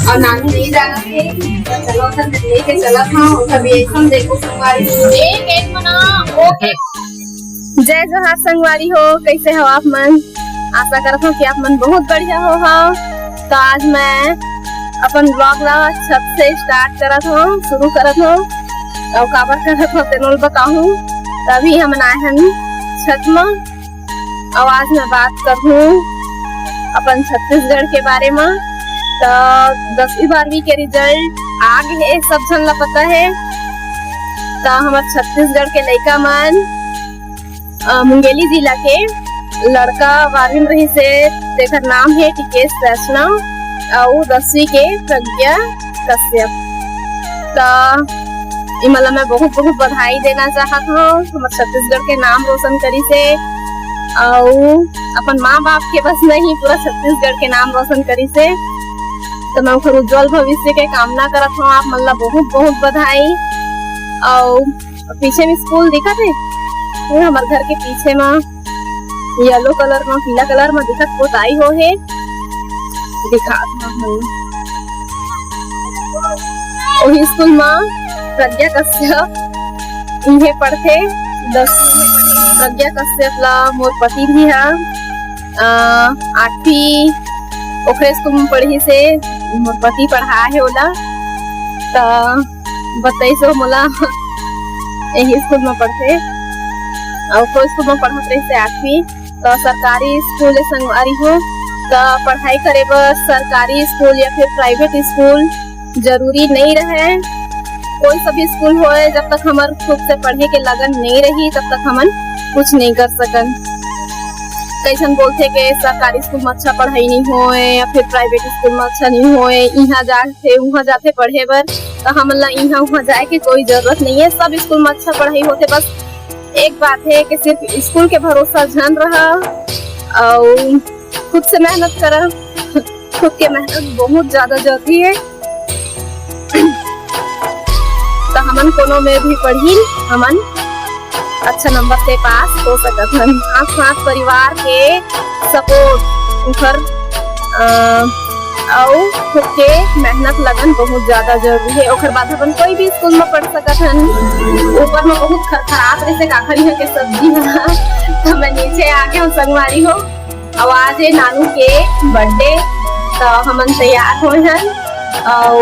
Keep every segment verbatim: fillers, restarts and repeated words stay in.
अउ नानू नहीं जाना थे, तो चलो, ओकर लेके चलत हूँ, ओकर reaction देखो संगवारी हो। एक, एक मना, ओके। जय जोहार संगवारी हो, कैसे हो आप मन? आशा करत हूँ कि आप मन बहुत बढ़िया हो। हाँ, तो आज मैं अपन vlog ला छत से start करत हूँ, शुरू करत हूँ। अउ काबर करत हूँ, तेनो ल बताहूँ। तभी हमन आए हन छत म। अउ आज मैं बात करहूँ अपन छत्तीसगढ़ के बारे म। तो दसवीं बारहवीं के result आ गे हे, सब झन ला पता हे। तो हमर छत्तीसगढ़ के लइका मन, अ, मुंगेली जिला के लड़का बारहवीं में रहिस हे, तेकर नाम हे टिकेश वैष्णव, अउ दसवीं के प्रज्ञा कश्यप। त इमन ला मैं बहुत बहुत बधाई देना चाहत हूँ, हमर छत्तीसगढ़ के नाम रोशन करिस हे, अउ अपन माँ बाप के बस नहीं, पूरा छत्तीसगढ़ के नाम रोशन करिस हे। तो मैं ओकर उज्जवल भविष्य के कामना करत हूँ, आप मन ला बहुत बहुत बधाई। अउ पीछे में स्कूल दिखत हे, वो हमर घर के पीछे में yellow colour में, पीला colour में दिखत पोताई हो हे, दिखात हूँ। वही स्कूल में प्रज्ञा कश्यप इहे पढ़थे। दस प्रज्ञा कश्यप ला मोर पति भी हा, अ, आठवीं ओकरे स्कूल में पढ़िस हे, मोर पति पढ़ाए हे ओला। त बताइस हो मोला, यही स्कूल में पढ़थे, अउ ओकरो स्कूल में पढ़त रहिस हे आठवीं। तो सरकारी स्कूल हे संगवारी हो, तो पढ़ाई करे बर सरकारी स्कूल या फिर private स्कूल जरूरी नहीं रहे। कोई सा भी स्कूल होए, जब तक हमर खुद से पढ़े के लगन नहीं रही, तब तक हमन कुछ नहीं कर सकन। कइसन बोलथे के सरकारी स्कूल में अच्छा पढ़ाई नहीं होए या फिर private स्कूल में अच्छा नहीं होए, इहाँ जाथे उहाँ जाथे पढ़े बर, तो हमन ला इहाँ उहाँ जाए के कोई जरूरत नहीं है। सब स्कूल में अच्छा पढ़ाई होथे, बस एक बात है कि सिर्फ स्कूल के भरोसा झन रहा अउ खुद से मेहनत करा। खुद के मेहनत बहुत ज्यादा जरूरी है। तो हमन कोनो में भी पढ़ी, हमन अच्छा नंबर से पास हो सकत हन। साथ साथ परिवार के support, उनकर, अ, अउ खुद के मेहनत लगन बहुत ज्यादा जरूरी है। ओकर बाद अपन कोई भी स्कूल में पढ़ सकत हन। ऊपर में बहुत खरखरात रहिसे काखर इहाँ के सब्जी ह। तो मैं नीचे आ गे हूँ संगवारी हो। अउ आज हे नानू के birthday, तो हमन तैयार होए हन। अउ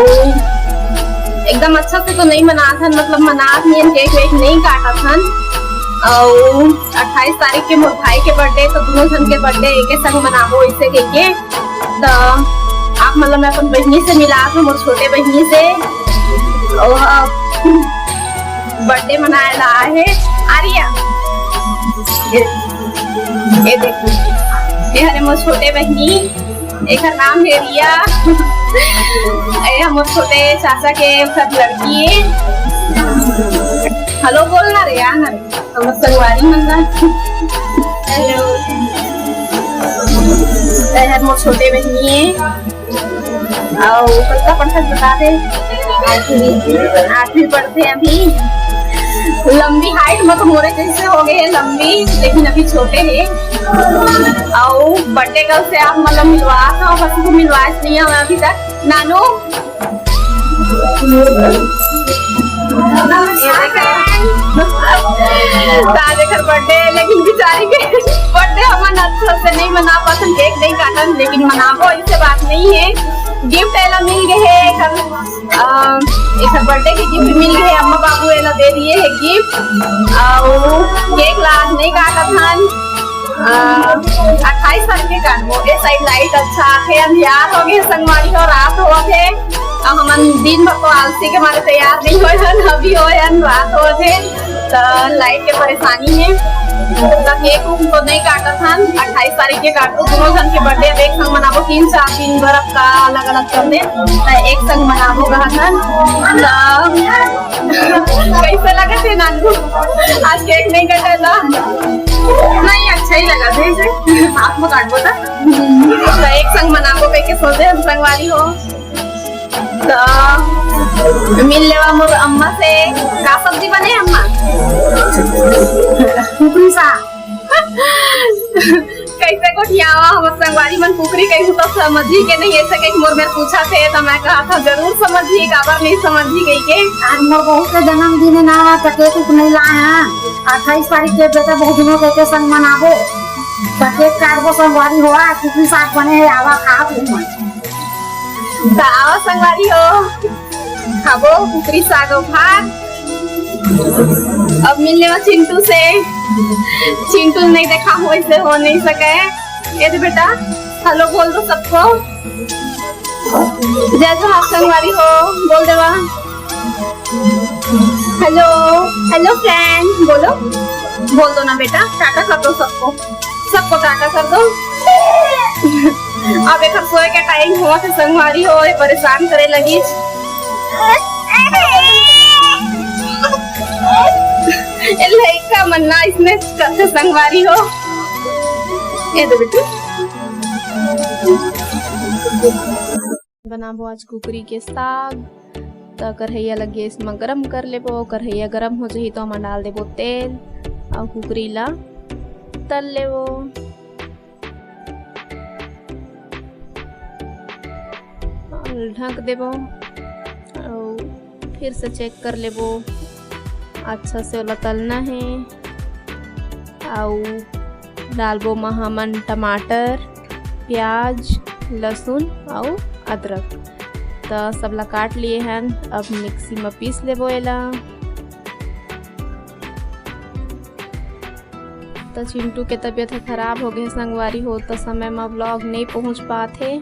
एकदम अच्छा से तो नहीं मनात हन, मतलब मनात नहीं हन, cake वेक नहीं काटत हन। अउ अट्ठाईस तारीख के मोर भाई के birthday, तो दोनों झन के birthday एके संग मनाबो, ऐसे कहिके। तो आप मन ला मैं अपन बहिनी से मिलात हूँ, मोर छोटे बहिनी से। अउ birthday मनाए ला आए हे आर्या। ये, ये देखो, ये हरे मोर छोटे बहिनी, एकर नाम हे रिया। ये हमर छोटे चाचा के ओकर लड़की हे। Hello बोलना रे, आना रे, हमर संगवारी मन ला। Hello। ये हर मोर छोटे बहिनी हे। अउ कतका पढ़त बता दे? आठवीं। आठवीं पढ़थे अभी। लंबी height में तो मोरे जैसे हो गए हे लंबी, लेकिन अभी छोटे हे। अउ birthday girl से आप मतलब मिलवा था, बस को मिलवा नहीं है अभी तक। नानू, ये देखा। तो आज एकर birthday हे, लेकिन बेचारी के birthday हमन अच्छा से नहीं मना पाथन, cake नहीं काटन, लेकिन मनाबो, ऐसे बात नहीं है। Gift एला मिल गए हे, एकर, अ, एकर birthday के gift मिल गए हे, अम्मा बाबू एला दे दिए हे gift। अउ cake ला आज नहीं काटत हन। अ, अट्ठाईस तारीख के काटबो। ए side light अच्छा आथे, अंधियार हो गए संगवारी हो, रात होवत हे। अउ हमन दिन भर तो आलसी के मारे तैयार नहीं होए हन, अभी होए हन, रात होवत हे, त light के परेशानी हे। त cake उक तो नहीं काटत हन, अट्ठाईस तारीख के काटबो। दोनों झन के birthday अब एक संग मनाबो, तीन चार दिन बर अब का अलग अलग कर दे, त एक संग मनाबो कहत हन। त कैसे लगत हे नानू? आज cake नहीं कटे त? नहीं, अच्छा ही लगत हे, इसे साथ में काटबो त। त एक संग मनाबो कहिके सोचे हम संगवारी हो। त मिल लेवा मोर अम्मा से। का सब्जी बने अम्मा? कुकरी साग। कैसे गोठियावा हमर संगवारी मन कुकरी कहिहूँ त समझही के नहीं, ऐसे कहिके मोर मेर पूछत हे, त मैं कहत हँव जरूर समझही, काबर नहीं समझही कहिके। आज मोर बहू के जन्मदिन हे ना, त केक उक नहीं लाए हन। अट्ठाईस तारीख के बेटा बहुजनों के, के संग मनाबो, त केक काटबो संगवारी हो, कुकरी साग बने हे, आवा खा तू मन। त आवा संगवारी हो, खाबो कुकरी साग अउ भात। अब मिलने वा चिंटू से, चिंटू नहीं देखा हूँ, ऐसे हो नहीं सके। ये दे बेटा, हेलो बोल दो सबको। जय जोहार संगवारी हो, बोल देवा। हेलो, हेलो फ्रेंड, बोलो, बोल दो ना बेटा, टाटा कर दो सबको, सबको टाटा कर दो। अब एकर सोए के टाइम होवत हे संगवारी हो, ये परेशान करे लगिस। ए लइका मन ना इसने करथे संगवारी हो। ये दे बेटी। बनाबो आज कुकरी के साग। त कढ़ैया ला गैस म गरम कर लेबो। कढ़ैया गरम हो जाही त ओमा डाल देबो तेल अउ कुकरी ला तल लेबो। अउ ढक देबो अउ फिर से चेक कर लेबो, अच्छा से ओला तलना हे। अउ डालबो म हमन टमाटर, प्याज, लहसुन अउ अदरक। त सबला काट लिए हन, अब मिक्सी म पीस लेबो एला। त चिंटू के तबीयत ह खराब हो गे संगवारी हो, त समय म व्लॉग नइ पहुंच पात हे।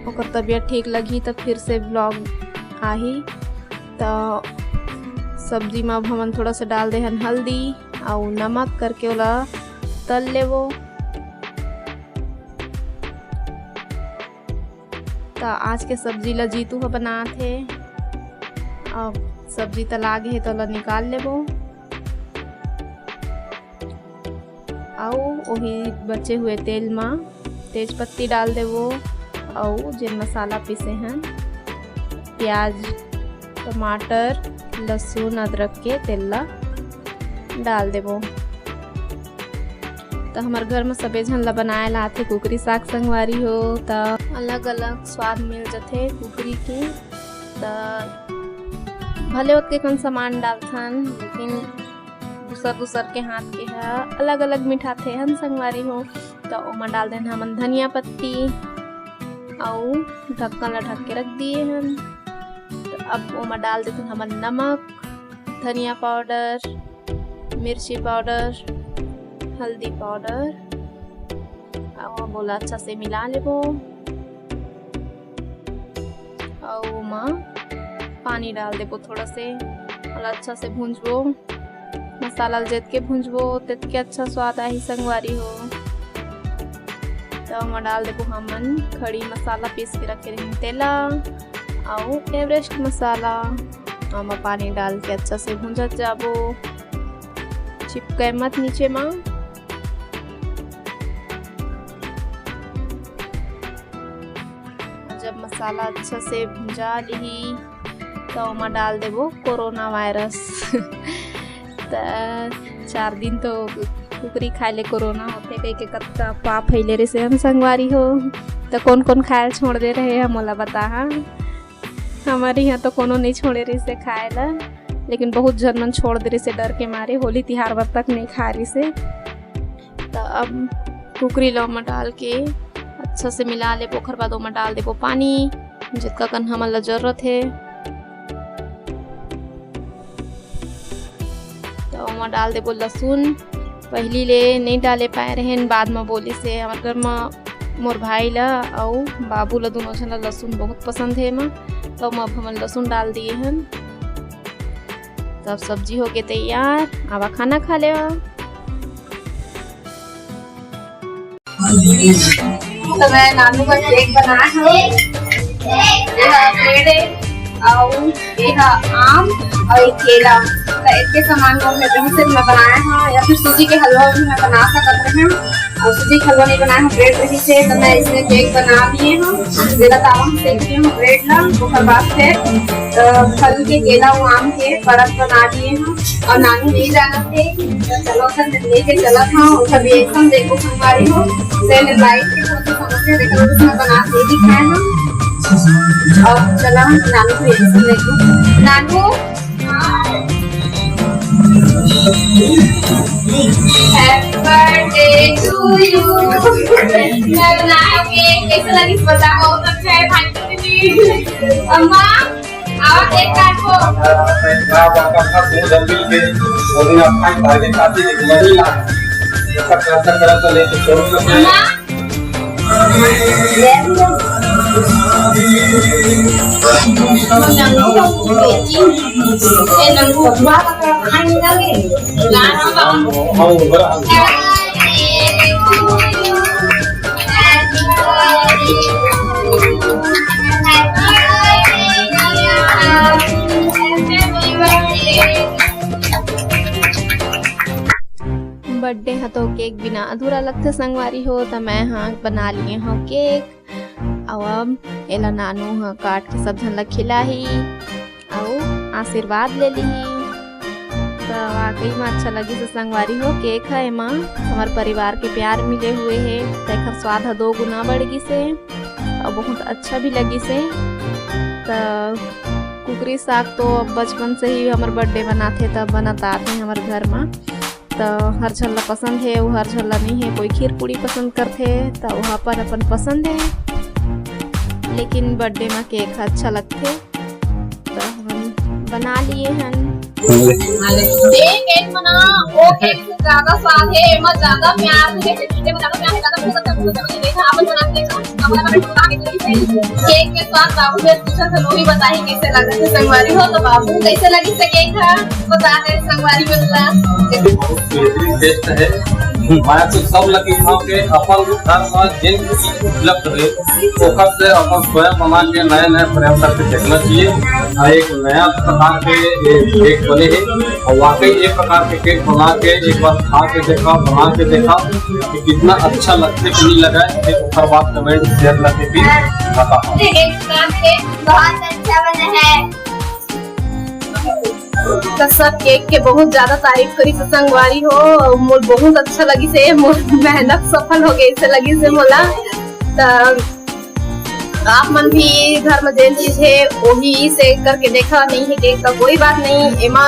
ओकर तबीयत ठीक लगही त फिर से व्लॉग आही। त सब्जी म अब हमन थोड़ा सा डाल दे हन हल्दी अउ नमक करके ओला तल लेबो। त आज के सब्जी ला जीतू ह बनात हे। अब सब्जी तला गे हे त ओला निकाल लेबो। अउ ओही बचे हुए तेल म तेज पत्ती डाल देबो अउ जेन मसाला पीसे हन, प्याज, टमाटर, लहसुन, अदरक के तेल ला डाल देबो। त हमर घर म सबे झन ला बनाए ला आथे कुकरी साग संगवारी हो, त अलग-अलग स्वाद मिल जथे कुकरी के। त भले ओतके कन सामान डालथन, लेकिन दूसर-दूसर के हाथ के ह अलग-अलग मिठाथे हन संगवारी हो। त ओमा डाल देन हमन धनिया पत्ती अउ ढक्कन ला ढक के रख दिए हन। त अब ओमा डाल देथन हमन नमक, धनिया पाउडर, मिर्ची पाउडर, हल्दी पाउडर, अउ अब ओला अच्छा से मिला लेबो। अउ ओमा पानी डाल देबो थोड़ा से, ओला अच्छा से भूंजबो। मसाला ल जेतके भूंजबो, तेतके अच्छा स्वाद आही संगवारी हो। त ओमा डाल देबो हमन खड़ी मसाला पीस के रखे रहिन तेला, अउ एवरेस्ट मसाला। ओमा पानी डाल के अच्छा से भूंजत जाबो, चिपके मत नीचे मा। जब मसाला अच्छा से भुंजा लिही, त ओमा डाल देबो कोरोना वायरस। त चार दिन तो कुकरी खाए ले कोरोना होथे कहिके कतका अफवाह फैले रहिसे हम संगवारी हो। त कोन कोन खाए ल छोड़ दे रहे हे, मोला बताहा। हमर इहाँ तो कोनो नइ छोड़े रहिसे खाए ला, लेकिन बहुत झन मन छोड़ दे रहिसे डर के मारे, होली तिहार बर तक नइ खाए रहिसे। त अब कुकरी ला ओमा डाल के अच्छा से मिला लेबो। ओखर बाद ओमा डाल देबो पानी, जतका कन हमन ला जरूरत हे। त ओमा डाल देबो लहसुन। पहिली ले नइ डाले पाए रहेन, बाद म बोलिसे हमर घर म मोर भाई ला अउ बाबू ला, दुनों झन ला लहसुन बहुत पसंद हे एमा। त ओमा अब हमन लहसुन डाल दिए हन। त अब सब्जी होगे तैयार, आवा खाना खा लेवा। त मैं नानू बर केक बनाए हव। ये ह ब्रेड हे अउ ये ह आम अउ ये केला। तो एक के सामान को मैं कहीं से मैं बनाया हूँ, या फिर सूजी के हलवा भी मैं बना सकत रहे हूँ। और सूजी के हलवा नहीं बनाया हूँ, ब्रेड रही से, तो मैं इसमें केक बना लिए हूँ। जेला तावा में सेक लिए हूँ ब्रेड ला, ओकर बाद फिर, अ, फल के, केला और आम के परत बना लिए हूँ। और नानू नहीं जाना थे, चलो कर लेके चलत हूँ, कभी एकदम देखो संगवारी हो, से लाइट के थोड़ा सा समस्या, देखो उसमें बना के दिखाए हम। और चला हम नानू को एकदम देखो, नानू। Happy birthday to you। मैं बनाया केक, कैसे लगी बताओ, अच्छा है भाई जी। अम्मा, आओ केक काटो। का बाका था तू जल्दी के, वो दिन अपना भाई के साथी के मरी ला। ऐसा करता करता ले तो छोड़ दो। अम्मा। बर्थडे ह तो केक बिना अधूरा लगथे संगवारी हो, त मैं ह बना लिए हव केक। अउ अब एला नानू ह काट के सब झन ला खिलाही अउ आशीर्वाद ले लिही। त वाकई में अच्छा लगिस हे संगवारी हो, केक ह एमा हमर परिवार के प्यार मिले हुए हे, तेखर स्वाद ह दो गुना बढ़ गिस हे अउ बहुत अच्छा भी लगिस हे। त कुकरी साग तो अब बचपन से ही हमर बर्थडे मनाथे, त बनत आथे हमर घर म। त हर झन ला पसंद हे, अउ हर झन ला नहीं हे, कोई खीर पूड़ी पसंद करथे, त ओहा अपन अपन पसंद हे, लेकिन बर्थडे म केक ह अच्छा लगथे, त हमन बना लिए हन। ये केक म ना, वो केक से ज्यादा स्वाद हे, एमा ज्यादा प्यार हे, एमा ज्यादा प्यार हे, ज्यादा प्यार हे, ज्यादा प्यार हे, अपन बना के देखा। केक के स्वाद बाबू में पूछा था, वो भी बताही कैसे लगा था संगवारी हो। तो बाबू, कैसे लगी से केक था, बता दे संगवारी बतला। बहुत बेहतरीन टेस्ट है। मैं तो सब लकी था के अपन घर में जिन चीज उपलब्ध है, ओकर से अपन स्वयं बना के नए नए प्रयोग करके देखना चाहिए। और एक नया प्रकार के केक बने हैं, और वाकई एक प्रकार के केक बना के एक बार खा के देखा, बना के देखा कि कितना अच्छा लगते कि नहीं लगा है, फिर ओकर बाद कमेंट शेयर करके भी बताओ। बहुत अच्छा बना है। तो सब केक के बहुत ज्यादा तारीफ करी तो संगवारी हो, मोर बहुत अच्छा लगी से, मोर मेहनत सफल हो गई से लगी से मोला। तो आप मन भी घर में जेन चीज है वही से करके देखा, नहीं है केक का कोई बात नहीं, एमा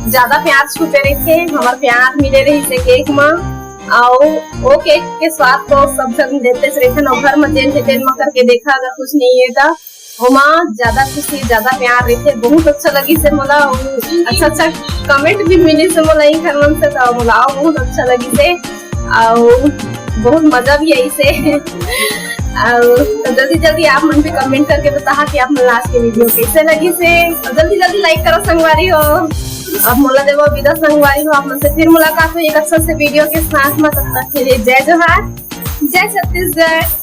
ज्यादा प्यार छुपे रहिथे, हमर प्यार मिले रहिथे केक म। अउ ओ केक के स्वाद तो सब झन देते से रहिथे, अउ घर म जेन हे तेन म करके देखा, अगर कुछ नहीं है त ओमा ज्यादा खुशी, ज्यादा प्यार रहिथे। बहुत अच्छा लगी से मोला, अउ अच्छा अच्छा कमेंट भी मिली से मोला ई घर मन से, त मोला अउ बहुत अच्छा लगी से। अउ बहुत मजा भी आई से। अउ जल्दी जल्दी आप मन भी कमेंट करके बताहा कि आप मन ला आज के वीडियो कैसे लगी से। जल्दी जल्दी लाइक करो संगवारी हो। अब मोला देवो विदा संगवारी हो, आप मन से फिर मुलाकात होही एक अच्छा से वीडियो के साथ में। तब तक के लिए जय जोहार, जय छत्तीसगढ़।